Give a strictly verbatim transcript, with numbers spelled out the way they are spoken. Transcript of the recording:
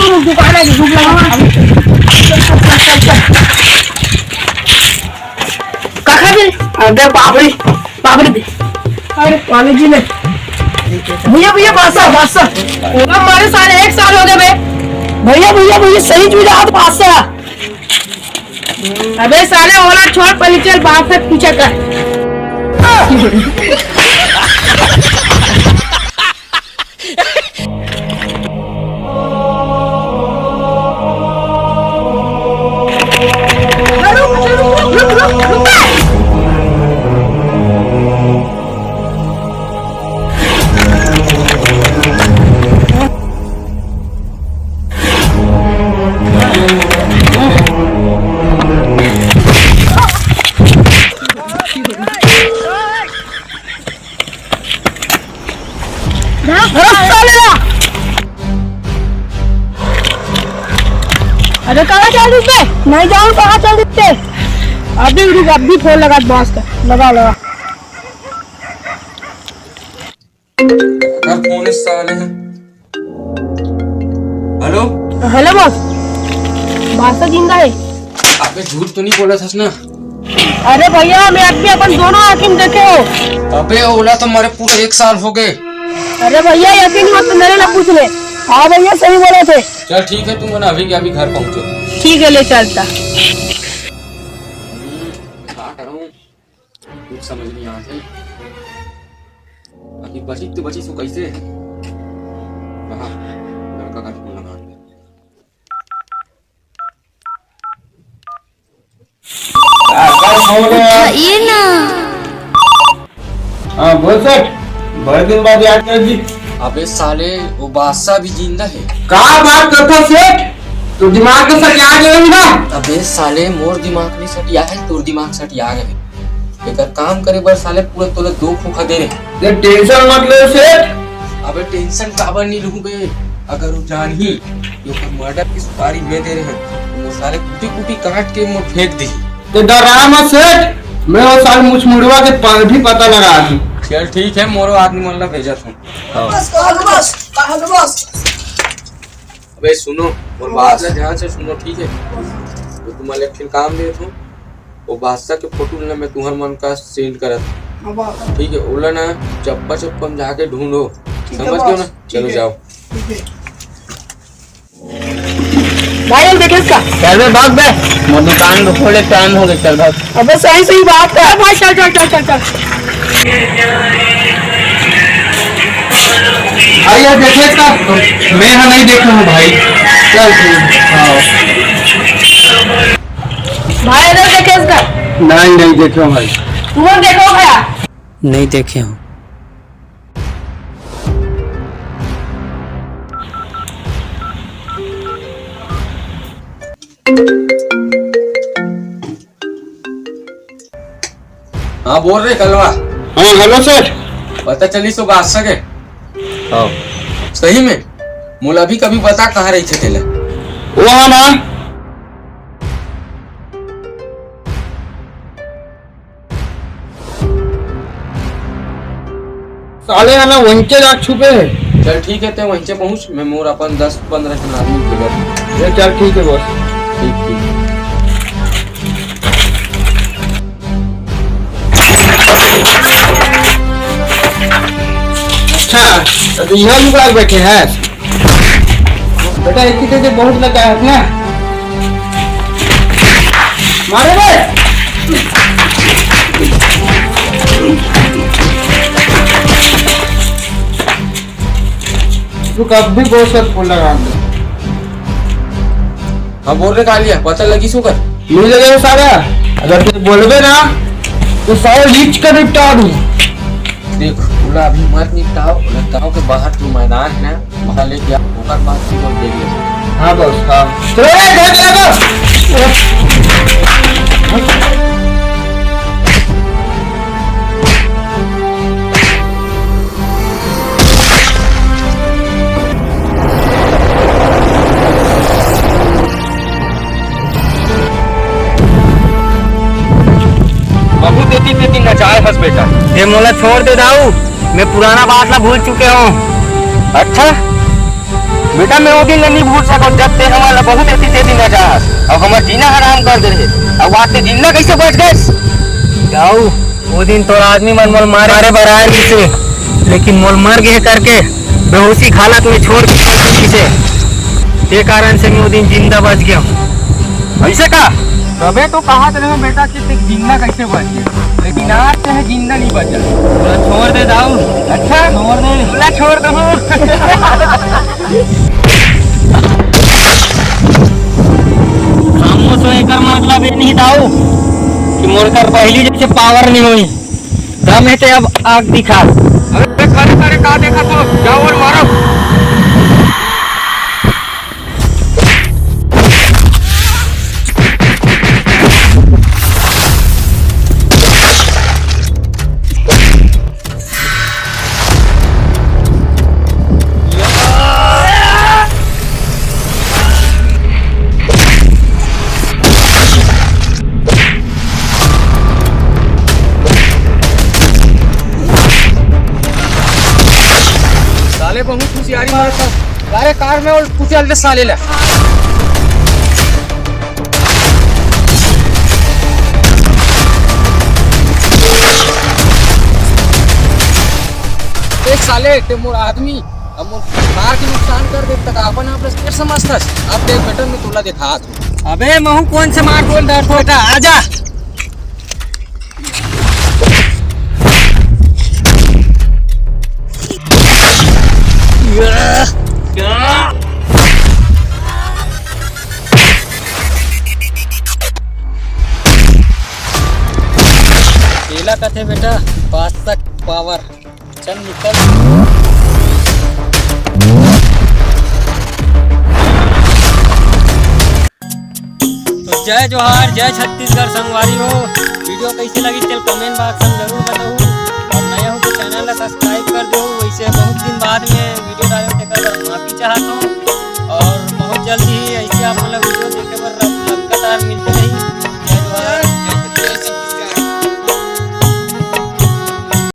दुकान है, भूख लगा। कखा दे? अबे पापड़ी, पापड़ी दे। अरे कॉलेज में। भैया, भैया, बादशाह, बादशाह। ओला मारे साले एक साल हो गए बे। भैया, भैया, भैया, सही चीज हाथ बादशाह। अबे साले, ओला छोड़, पहले चल बाप से पूछा कर। अरे कहाँ चल दिस बे? नहीं जानूं कहाँ चल दिस बे। अभी रुक, अभी फोन लगा बॉस का। लगा, लगा। कर फोन इस साले ने। हेलो। Hello boss. बादशाह जिंदा है। अबे झूठ तो नहीं बोला था ना? अरे भैया, मैं अभी अपन दोनों आँखी में देखे हो। अबे ओला तो मारे पूरा एक साल हो गए। अरे भैया, यकीन मत, मेरे ना पूछ ले। हाँ भैया, सही बोले थे। चल ठीक है, तुम ना अभी के अभी घर पहुंचो। ठीक है, ले चलता। हम्म, क्या करूं? कुछ समझ नहीं आत हे। अभी बची तो बची सो कैसे? हाँ, लड़का का फोन लगा दे। हाँ, कल फोन है यार। ये ना। हाँ, बोल सेठ, बड़े दिन बाद याद कर दी। अबे साले, वो बादशाह भी जिंदा है। का बात करता सेठ? तो दिमाग के सटिया गए ना? अबे साले, मोर दिमाग नहीं सटिया है, तोर दिमाग सटिया गए। एकर काम करे बर साले पूरा तोला दो खोखा दे रहे। ये टेंशन मत ले सेठ। अबे टेंशन काबर नहीं लूं बे? अगर वो जानही कि ओकर मर्डर की सुपारी मैं दे रहे हूँ, तो वो साले कुटी कुटी काट के मोर फेंक देही। ते डरा मत सेठ, मैं वो साले मुछमुड़वा के प-, भी पता लगा दूं। चल ठीक है, मोरो आदमी मन ला भेजत हूँ। हाँ। बस, कहा दो बस, कहा दो बस। अबे सुनो, और बात ला ध्यान से सुनो, ठीक है? तो तुम्हारे एक ठिन काम देत हूँ, वो बादशाह के फोटो ला मैं तुम्हार मन का सेंड करत हूँ। हाँ, बात। ठीक है, ओला ना चप्पा चप्पा में जाके ढूंढो, ठीक है, समझ गए ना? बॉस, चलो ठीक है। जाओ। ठीक है। भाई, हम देखे इसका। चल बे, भाग बे। मोर दुकान को खोले, टाइम हो गया, चल भाग। अबे सही सही बात कर भाई, चल, चल, चल, चल, चल। भाई, यार, देखे इसका? मैं यहाँ नहीं देखा हूँ, भाई। चल, ठीक, हाँ। भाई, इधर देखे इसका? नहीं, नहीं देखे हूँ, भाई। तुम देखो भैया। नहीं देखे हूँ। हाँ, बोल रे कलवा। हाँ, हेलो सर। पता चली सो बादशाह के? हाँ। सही में? मोला भी कभी बता कहाँ रही थे तेला? वो हाँ ना। साले है ना, वहीं के जाके छुपे है। चल ठीक है, ते वहीं से पहुंच, मैं मोर अपन दस पंद्रह जन आदमी भेजत हूँ। ये चल ठीक है बॉस। ठीक, ठीक। अच्छा, तो यहाँ लुका के बैठे हैं। बेटा, एक ही दे दे, बहुत लगा है ना। मारे बे। रुक, अब भी बहुत सर फोन लगा दे। हाँ, बोल रे कालिया, पता लगी सो कर? मिल गए सारा। अगर तू बोलबे ना, तो सारा लीच कर निपटा दूँ। देख, ओला अभी मत निपटाओ, ओला गाँव के बाहर जो मैदान है ना, वहाँ लेके आओ, ओकर बाद फिर वो देख लेंगे। हाँ बॉस, हाँ। चलो रे, घर चला बॉस। बहुत तेती तेती नचाए हस बेटा। ए मोला छोड़ दे दाऊ, मैं पुराना बात ला भूल चुके हूँ। अच्छा, बेटा, मैं वो दिन ला नहीं भूल सकंव, जब तें हमला बहुत एती तेती नचाहस अउ हमर जीना हराम कर दे रहे। अउ आज तें जिंदा कइसे बच गेस? दाऊ, वो दिन तोर आदमी मन मोला मारे बर आए रहिसे, लेकिन मोला मर गे करके बेहोशी के हालत में छोड़ के चल दिसे। ते कारण से मैं वो दिन जिंदा बच गेंव। अइसे का? तभे तो कहत रहेंव बेटा कि तें जिंदा कइसे बच गे, लेकिन आज तें जिंदा नहीं बचा। तोला छोड़ दे दाऊ। अच्छा? छोड़ दे। तोला छोड़ दूँ। खामोश हो, एकर मतलब ये नहीं दाऊ कि मोर कर पहली जैसे पावर नहीं होई। दम हे ते अब आग दिखा। अबे खड़े खड़े का देखत हो, जाओ अउ मारो। साले बहुत होशियारी मारत हे। अरे कार में अउ कुचल दे साले ला। ए साले, तें मोर आदमी, अब मोर कार के नुकसान कर दे, त अपन आप ला शेर समझथस। अब देख बेटा, मैं तोला देखात हूँ। अबे महू कोन से मार बोल डरथों बेटा, आजा। एला कथे बेटा, बादशाह पावर। चल निकल। तो जय जोहार, जय छत्तीसगढ़ संगवारी हो। वीडियो कइसे लगिस तेला comment box में जरूर बताहू। अउ नया हो तो channel ला subscribe कर दो। वइसे बहुत दिन बाद में वीडियो डालेंव, तेकर बर माफी चाहत हूँ। अउ बहुत जल्दी ही